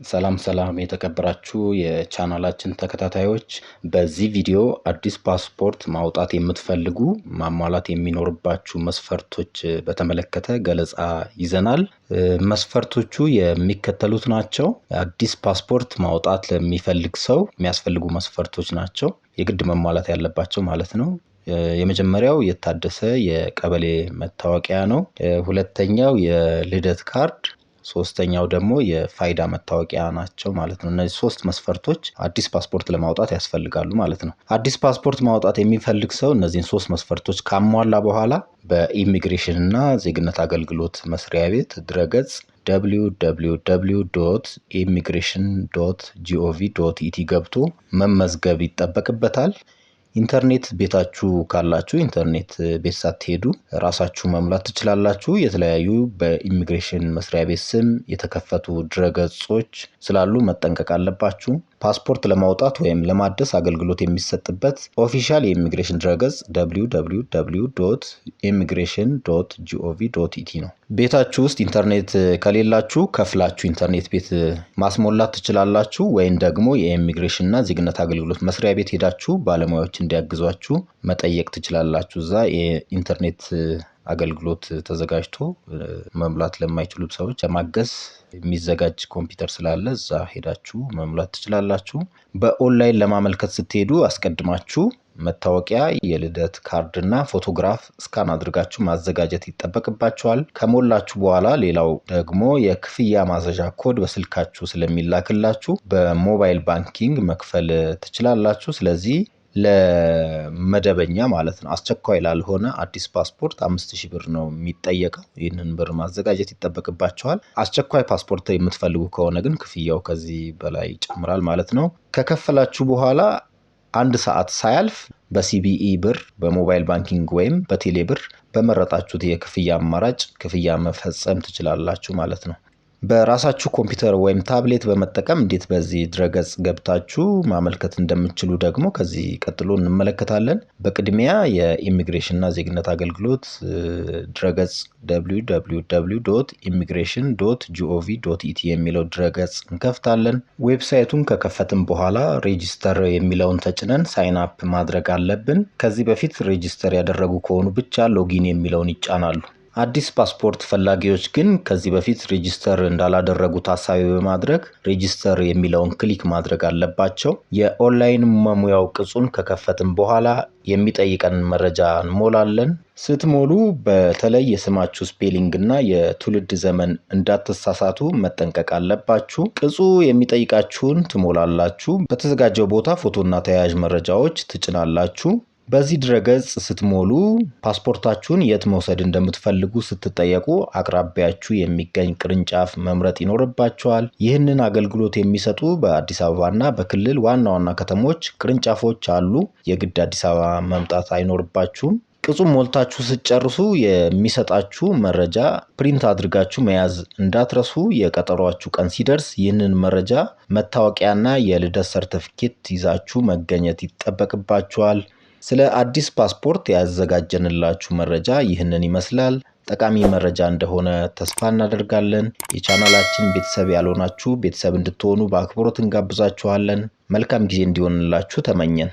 ሰላም ሰላም የተከበራችሁ የቻናላችን ተከታታዮች፣ በዚህ ቪዲዮ አዲስ ፓስፖርት ማውጣት የምትፈልጉ ማሟላት የሚኖርባችሁ መስፈርቶች በተመለከተ ገለጻ ይዘናል። መስፈርቶቹ የሚከተሉት ናቸው። አዲስ ፓስፖርት ማውጣት ለሚፈልግ ሰው የሚያስፈልጉ መስፈርቶች ናቸው፣ የግድ መሟላት ያለባቸው ማለት ነው። የመጀመሪያው የታደሰ የቀበሌ መታወቂያ ነው። ሁለተኛው የልደት ካርድ፣ ሶስተኛው ደግሞ የፋይዳ መታወቂያ ናቸው ማለት ነው። እነዚህ ሶስት መስፈርቶች አዲስ ፓስፖርት ለማውጣት ያስፈልጋሉ ማለት ነው። አዲስ ፓስፖርት ማውጣት የሚፈልግ ሰው እነዚህን ሶስት መስፈርቶች ካሟላ በኋላ በኢሚግሬሽን እና ዜግነት አገልግሎት መስሪያ ቤት ድረገጽ www.immigration.gov.et ገብቶ መመዝገብ ይጠበቅበታል። ኢንተርኔት ቤታችሁ ካላችሁ ኢንተርኔት ቤት ሳትሄዱ ራሳችሁ መሙላት ትችላላችሁ። የተለያዩ በኢሚግሬሽን መስሪያ ቤት ስም የተከፈቱ ድረገጾች ስላሉ መጠንቀቅ አለባችሁ። ፓስፖርት ለማውጣት ወይም ለማደስ አገልግሎት የሚሰጥበት official የኢሚግሬሽን ድረገጽ www.immigration.gov.et ነው። ቤታችሁ ውስጥ ኢንተርኔት ከሌላችሁ ከፍላችሁ ኢንተርኔት ቤት ማስሞላት ትችላላችሁ። ወይም ደግሞ የኢሚግሬሽን እና ዜግነት አገልግሎት መስሪያ ቤት ሄዳችሁ ባለሙያዎች እንዲያግዟችሁ መጠየቅ ትችላላችሁ። እዛ የኢንተርኔት አገልግሎት ተዘጋጅቶ መሙላት ለማይችሉ ሰዎች ለማገዝ የሚዘጋጅ ኮምፒውተር ስላለ እዛ ሄዳችሁ መሙላት ትችላላችሁ። በኦንላይን ለማመልከት ስትሄዱ አስቀድማችሁ መታወቂያ፣ የልደት ካርድ እና ፎቶግራፍ scan አድርጋችሁ ማዘጋጀት ይጠበቅባችኋል። ከሞላችሁ በኋላ ሌላው ደግሞ የክፍያ ማዘዣ ኮድ በስልካችሁ ስለሚላክላችሁ በ mobile banking መክፈል ትችላላችሁ። ስለዚህ ለመደበኛ ማለት ነው፣ አስቸኳይ ላልሆነ አዲስ ፓስፖርት 5,000 ብር ነው የሚጠየቀው። ይህንን ብር ማዘጋጀት ይጠበቅባችኋል። አስቸኳይ ፓስፖርት የምትፈልጉ ከሆነ ግን ክፍያው ከዚህ በላይ ይጨምራል ማለት ነው። ከከፈላችሁ በኋላ አንድ ሰዓት ሳያልፍ በ CBE ብር፣ በ mobile banking ወይም በቴሌ ብር በመረጣችሁት የክፍያ አማራጭ ክፍያ መፈጸም ትችላላችሁ ማለት ነው። በራሳችሁ ኮምፒውተር ወይም ታብሌት በመጠቀም እንዴት በዚህ ድረገጽ ገብታችሁ ማመልከት እንደምትችሉ ደግሞ ከዚህ ቀጥሎ እንመለከታለን። በቅድሚያ የኢሚግሬሽን እና ዜግነት አገልግሎት ድረገጽ www.immigration.gov.et የሚለው ድረገጽ እንከፍታለን። website ኡን ከከፈትን በኋላ register የሚለውን ተጭነን sign up ማድረግ አለብን። ከዚህ በፊት register ያደረጉ ከሆኑ ብቻ login የሚለውን ይጫናሉ። አዲስ ፓስፖርት ፈላጊዎች ግን ከዚህ በፊት register እንዳላደረጉ ታሳቢ በማድረግ register የሚለውን click ማድረግ አለባቸው። የኦንላይን መሙያው ቅጹን ከከፈትን በኋላ የሚጠይቀንን መረጃ እንሞላለን። ስትሞሉ በተለይ የስማችሁ spelling እና የትውልድ ዘመን እንዳትሳሳቱ መጠንቀቅ አለባችሁ። ቅጹ የሚጠይቃችሁን ትሞላላችሁ። በተዘጋጀው ቦታ ፎቶና ተያያዥ መረጃዎች ትጭናላችሁ። በዚህ ድረገጽ ስትሞሉ ፓስፖርታችሁን የት መውሰድ እንደምትፈልጉ ስትጠየቁ አቅራቢያችሁ የሚገኝ ቅርንጫፍ መምረጥ ይኖርባችኋል። ይህንን አገልግሎት የሚሰጡ በአዲስ አበባና በክልል ዋና ዋና ከተሞች ቅርንጫፎች አሉ። የግድ አዲስ አበባ መምጣት አይኖርባችሁም። ቅጹን ሞልታችሁ ስትጨርሱ የሚሰጣችሁ መረጃ print አድርጋችሁ መያዝ እንዳትረሱ። የቀጠሯችሁ ቀን ሲደርስ ይህንን መረጃ፣ መታወቂያና የልደት ሰርተፊኬት ይዛችሁ መገኘት ይጠበቅባችኋል። ስለ አዲስ ፓስፖርት ያዘጋጀንላችሁ መረጃ ይህንን ይመስላል። ጠቃሚ መረጃ እንደሆነ ተስፋ እናደርጋለን። የቻናላችን ቤተሰብ ያልሆናችሁ ቤተሰብ እንድትሆኑ በአክብሮት እንጋብዛችኋለን። መልካም ጊዜ እንዲሆንላችሁ ተመኘን።